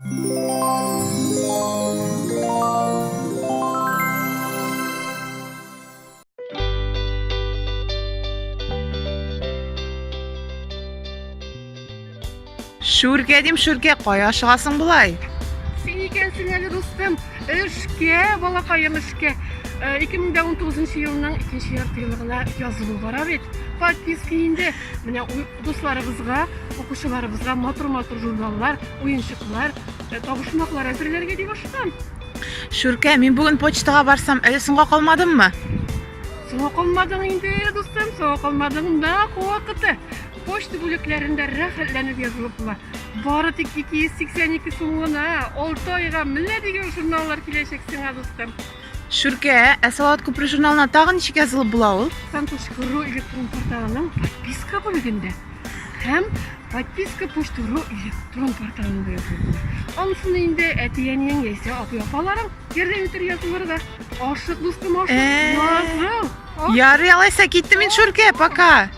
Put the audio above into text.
Шүркә дим, шүркә, кая ашыгасың болай? Син икәнсең әле, дустым. Эшкә, балакаем, эшкә. 2019 э, елның икенче ярты еллыгына язылу бара бит. Подписка инде. Менә дусларыбызга, укучыларыбызга матур-матур журналлар, уенчыклар, э, табышмаклар әзерләргә дип ашыгам. Шүркә, мин бүген почтага барсам, әле соңга калмадыммы? Соңга калмадың инде, дустым, соңга калмадың. Нәкъ вакыты. Почта бүлекләрендә рәхәтләнеп язылып була. Бары тик 282 сум гына, 6 айга менә дигән журналлар киләчәк сиңа, дустым. Шүркә, ә Салават күпере журналына тагын ничек язылып була ул? Сан.ру электрон порталының подписка бүлегендә һәм подписка почта.ру электрон порталында язылып була. Анысын инде әти-әниең яисә абый-апаларың ярдәм итәр язылырга. Ашык, дустым, ашык. Э. Языл. Ярый, алайса киттем мин, Шүркә, пока.